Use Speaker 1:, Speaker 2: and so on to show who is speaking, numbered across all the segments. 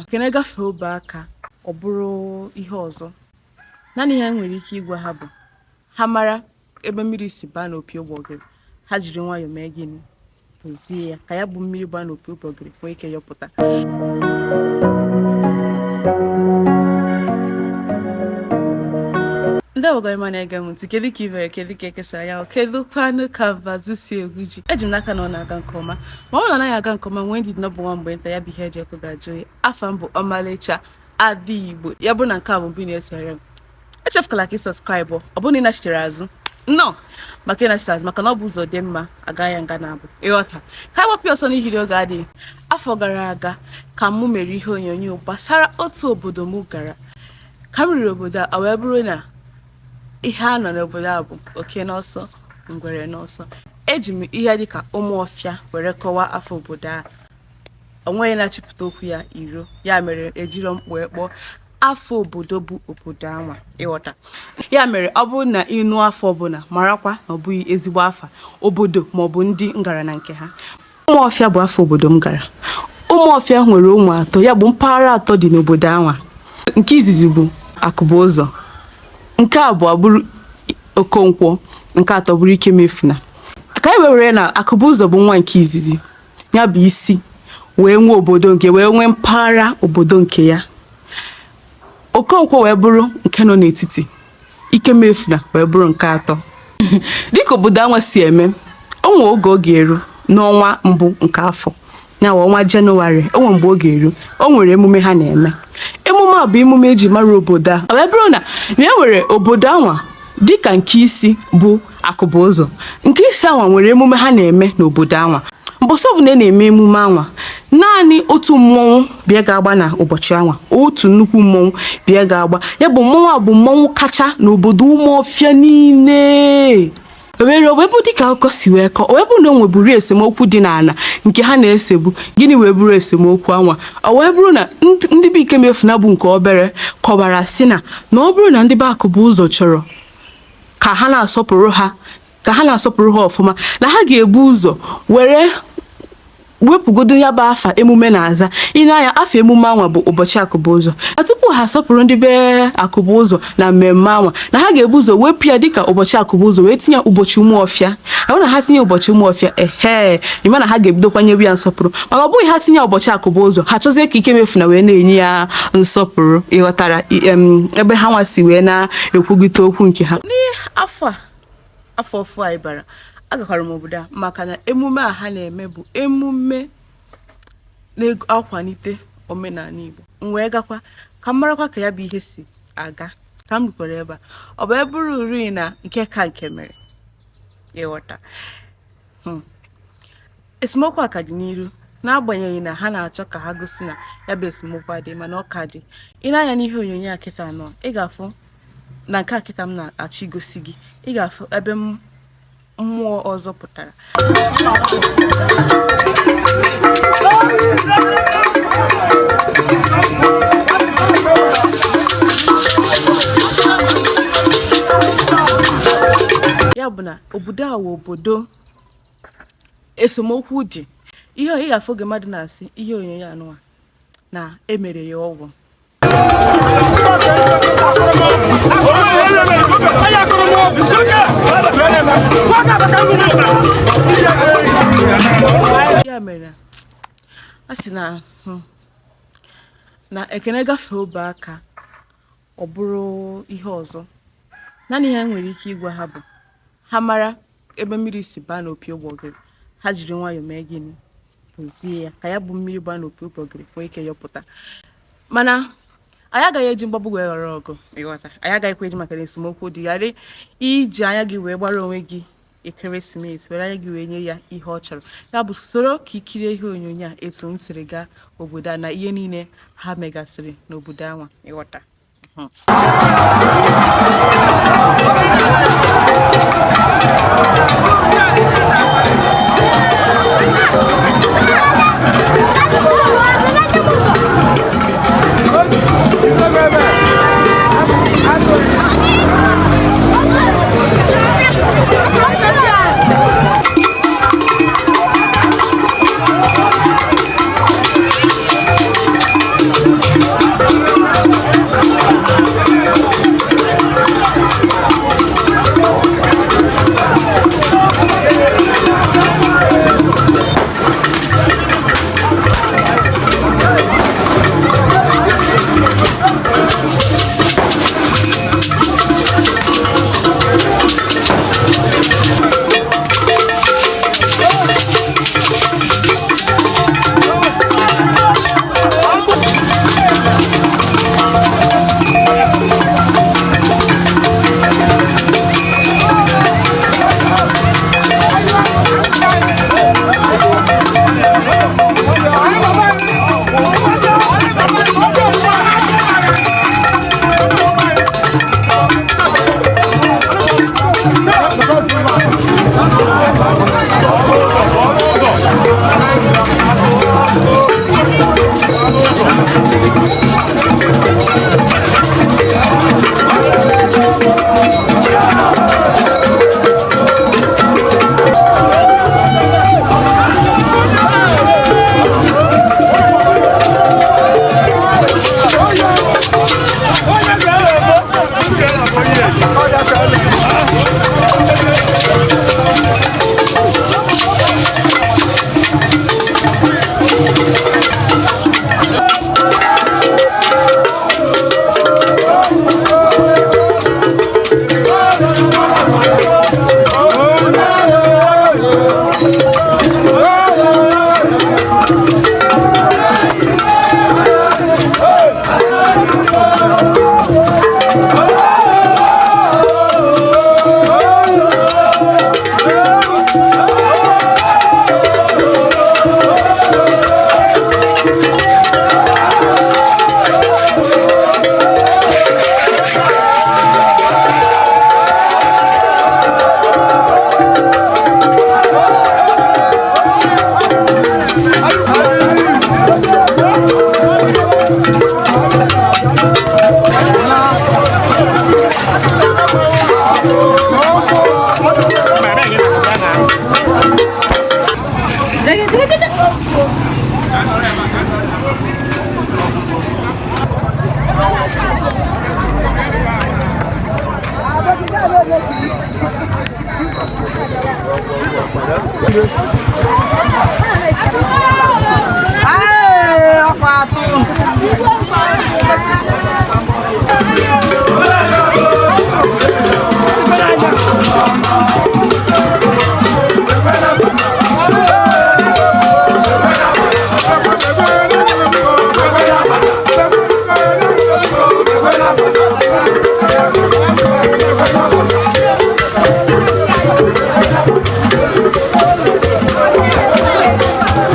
Speaker 1: Ekene gafee obe aka, ọ bụrụ ihe ọzọ. Naanị ihe anyị nwere ike ịgwa ha bụ ha mara ebe mmiri si baa n'opi ụgbọgịrị, ha jiri nwayọọ mee gịnị, dozie ya ka ya bụ mmiri baa n'opi ụgbọgịrị nwee ike yọpụta. Ndị ọgọrịma na-ege m ntị, kedu ka ị mere, kedu ka ekesara ya, kedu kwanụ ka mbazụ si egwu ji? Eji m n'aka na ọ na-aga nke ọma. Ma ọ bụrụ na ọ naghị aga nke ọma, nwee ndidi na ọ bụ nwa mgbe nta ya bụ ihe eji ọkụ ga-ajụ oyi. Afa m bụ Ọmalịcha Ada Igbo. Ya bụ na nke a bụ mbụ ị na-esonyere m, echefukwala ka ị subscribe. Ọ bụrụ na ị nachitere azụ, nnọọ maka ịnachitere azụ, maka na ọ bụ ụzọ dị mma aga ya nga na-abụ ịghọta ka anyị gbapụ ọsọ n'ihiri oge adịghị. Afọ gara aga ka mụ mere ihe onyonyo gbasara otu obodo mụ gara. Ka m ruru obodo a, wee bụrụ na ihe a nọ n'obodo a bụ oke n'ọsọ, ngwere n'ọsọ. Eji m ihe dịka Ụmụọfịa were kọwaa afa obodo a. O nweghị na-achịpụta okwu ya iro, ya mere ejiro mkpu ekpọ afa obodo bụ obodo anwa, ịghọta. Ya mere ọ bụrụ na ịnụ afa ọbụla, marakwa na ọ bụghị ezigbo afa obodo maọbụ ndị m gara na nke ha. Ụmụọfịa bụ afa obodo m gara. Ụmụọfịa nwere ụmụ atọ, ya bụ mpaghara atọ dị n'obodo anwa. Nke izizi bụ Akụbụzọ, nke abụọ bụrụ Okonkwo, nke atọ bụrụ Ikemefuna. Ka anyị wee were na Akụbụzọ bụ nwa nke izizi, ya bụ isi wee nwee obodo nke wee nwee mpaghara obodo nke ya. Okonkwo wee bụrụ nke nọ n'etiti, Ikemefuna wee bụrụ nke atọ. Dịka obodo anwa si eme, o nwee oge ọ ga-eru n'ọnwa mbụ nke afọ, ya bụ ọnwa Jenụwarị, o nwee mgbe ọ ga-eru, o nwere emume ha na-eme. Emume a bụ emume eji mara obodo a. Ọ wee bụrụ na e nwere obodo anwa dịka nke isi bụ Akụbụzọ, nke isi anwa nwere emume ha na-eme n'obodo anwa. Mbọsị ọbụla a na-eme emume anwa, naanị otu mmọnwụ bịa ga-agba na ụbọchị anwa, otu nnukwu mmọnwụ bịa ga-agba. Ya bụ mmọnwụ a bụ mmọnwụ kacha n'obodo Ụmụọfịa niile. Were wee bụ dịka akụkọ si wee kọọ, wee bụrụ na o nweburu esemokwu dị n'ala nke ha na-esegbu. Gịnị wee bụrụ esemokwu anwa? Ọ wee bụrụ na ndị be Ikemefuna bụ nke obere kọwara sị na ọ bụrụ na ndị be Akụbụzọ chọrọ ka ha na-asọpụrụ ha, ka ha na-asọpụrụ ha ọfụma, na ha ga-ebu ụzọ were wepụgodo ya bụ afa emume na-aza. I nee anya, afa emume anwa bụ ụbọchị Akụbụzọ, na tupu ha asọpụrụ ndị be Akụbụzọ na mmemme anwa, na ha ga-ebu ụzọ wepụ ya dịka ụbọchị Akụbụzọ wee tinye ụbọchị Ụmụọfịa. Ọ na ha tinye ụbọchị Ụmụọfịa, ehe, ịma na ha ga-ebidokwa nyewe ya nsọpụrụ. Mana ọ bụghị ha tinye ụbọchị Akụbụzọ, ha chọzie ka Ikemefuna wee na-enye ya nsọpụrụ. Ịghọtara ebe ha nwa si wee na-ekwugite okwu nke ha. N'afọ a, afọ ọfụ anyị bara, agakwara m obodo a maka na emume a ha na-eme bụ emume na-akwalite omenala Igbo. M wee gakwa ka m marakwa ka ya bụ ihe si aga. Ka m rukwara ebe a, ọ bụ eburu uri na nke ka nke mere, ịghọta. Esemokwu a ka dị n'iru, n'agbanyeghị na ha na-achọ ka ha gosi na ya bụ esemokwu adị, mana ọ ka dị. I nee anya n'ihe onyonyo a kịta nọ, ị ga-afụ na nke a kịta m na-achọ igosi gị, ị ga-afụ ebe mmụọ ọzọ pụtara. Ya bụ na obodo a wụ obodo esemokwu dị. Ihe ị ga-afụ oge mmadụ na-asị ihe onyonyo anụwa na emere ya ọgwụ. Ya mere a sị na na ekene gafee obe aka, ọ bụrụ ihe ọzọ. Naanị ihe anyị nwere ike ịgwa ha bụ ha mara ebe mmiri si baa n'opi ụgbọgịrị, ha jiri nwayọọ mee gịnị, dozie ya ka ya bụ mmiri baa n'opi ụgbọgịrị nwee ike yọpụta. Mana anyị agaghị eji mgbagbu wee ghọrọ ọgụ, ịghọta. Anyị agaghịkwa eji maka na esemokwu dị ghara iji anya gị wee gbara onwe gị ekeresimesi, were anya gị wee nye ya ihe ọ chọrọ. Ya bụ soro ka ikirie ihe onyonyo a, etu m siri gaa obodo a na ihe niile ha megasịrị n'obodo anwa, ịghọta.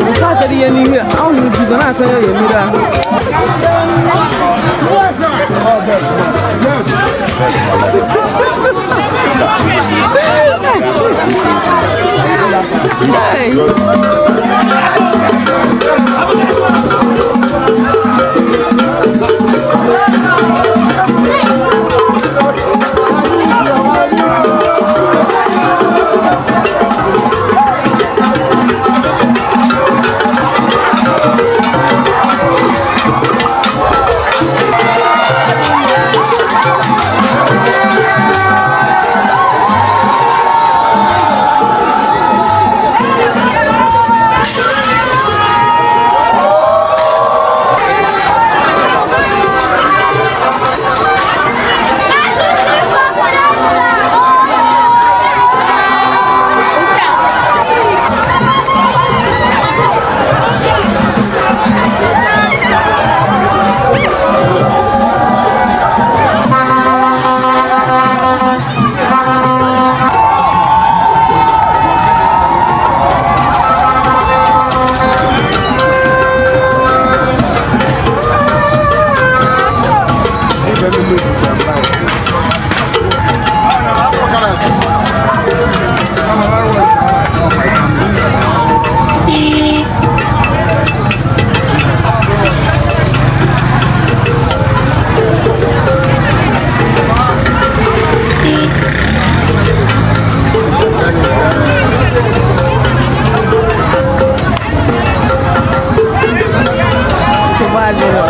Speaker 1: Nke a tere ihe n'ihu ya, ahụ bido na-atụ anya ya emere ahụ. Hey. Nsogbu adịrọ.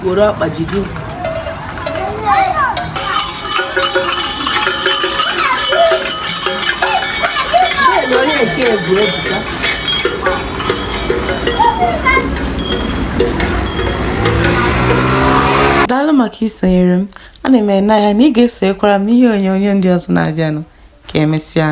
Speaker 2: Were ọkpa jide. Onye nke bụ Ebuka.
Speaker 1: Daalụ maka isonyere m. Ana m ene anya na ị ga-esonyekwara m n'ihe onyonyo ndị ọzọ na-abịanụ. Ka emesịa.